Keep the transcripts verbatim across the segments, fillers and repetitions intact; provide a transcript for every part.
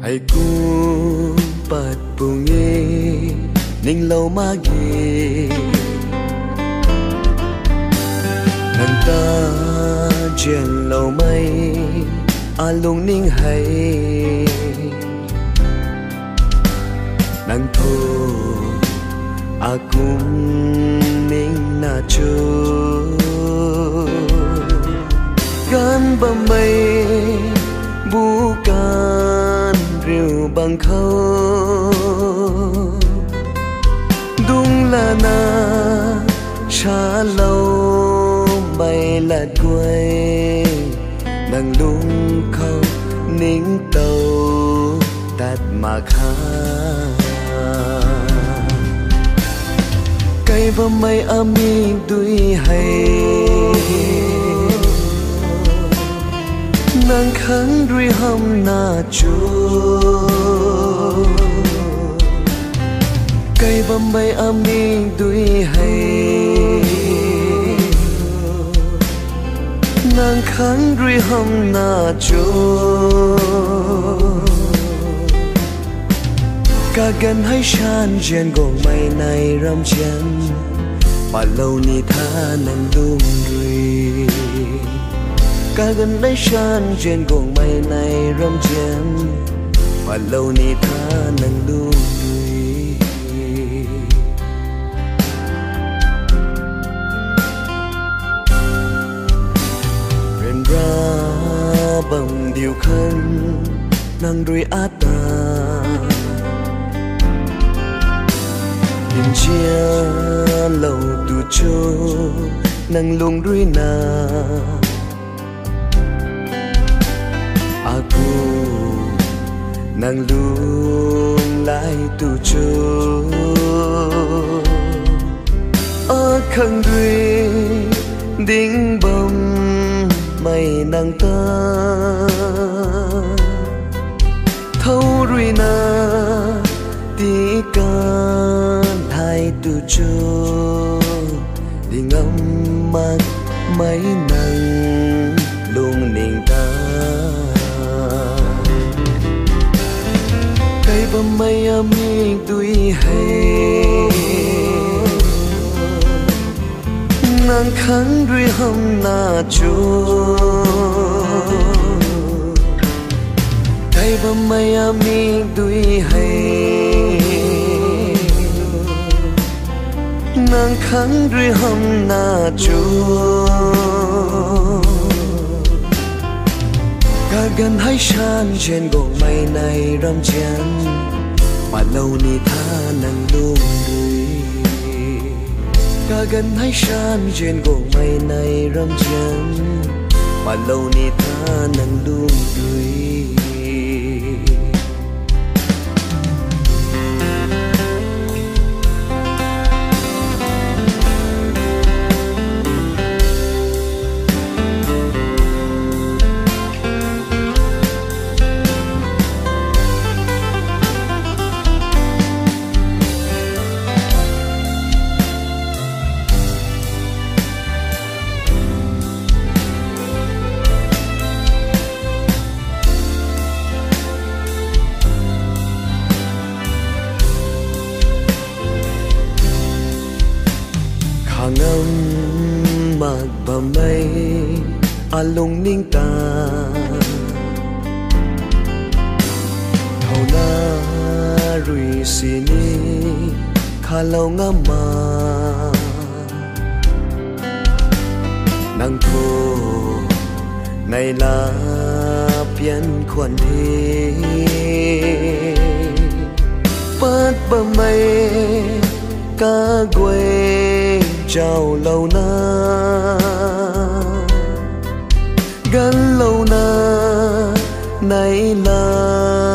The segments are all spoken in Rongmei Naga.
Hei kum pat puni ninglou mak ge. Nang ta nzianloumei alungning hei, nang thu akum ningna cho? Ganv bammei bu kan riu bang khou, dungc lana saloumei lat guay, nang lung khou ningtow tat mak kha. Kai bammei amikdui hei, nang khang rui hamna cho? Kai bammei amikdui hei, nang khang rui hamna cho? Kaganv hei sanzian guangmei nei ramzian, patlou ni tha nang lung rui. Kaganv hei sanzian guangmei nei ramzian, patlou ni tha nang lung rui. Ryanra bam diu khang nang rui ata nzianlou tu cho, nang lung rui na akum nang lunghlaic tu cho? Akhang rui ding bammei nang ta thow rui na tikan thai tu cho? Ding ngam makmei nang lungning ta, kai bammei amikdui hei, nang khang rui hamna cho? Kai bammei amikdui hei, nang khang rui hamna cho? Kaganv hei sanzian guangmei nei ramzian, patlou ni tha nang lung rui. Kaganv hei sanzian guangmei nei ramzian, patlou ni tha nang lung rui. Kha ngam mak bammei alungning ta, thouna rui sini khalou ngam ma. Nang thu neihla pian khwan the, pat bammei kaguay zaulouna, ganvlouna, neihlana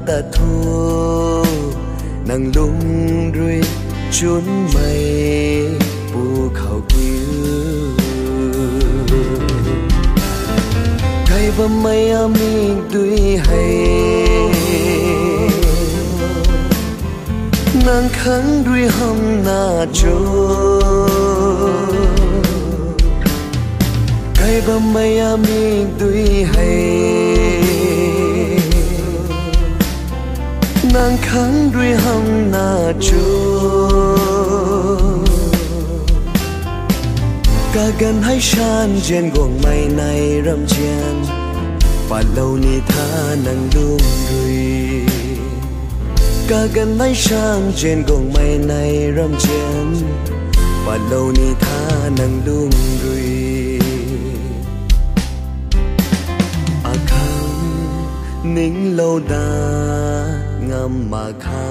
ta thu, nang lung rui chwnmei pu khou kiu. Kai bammei amikdui hei, nang khang rui hamna cho? Kai bammei amikdui hei, Khang rui hamna chu, kaganv hei shan zian guangmei nei ramzian, patlou ni tha nang lungc rui. Kaganv hei shan zian guangmei nei ramzian, patlou ni tha nang lungc rui. Akhang ninglou da ngam mak kha.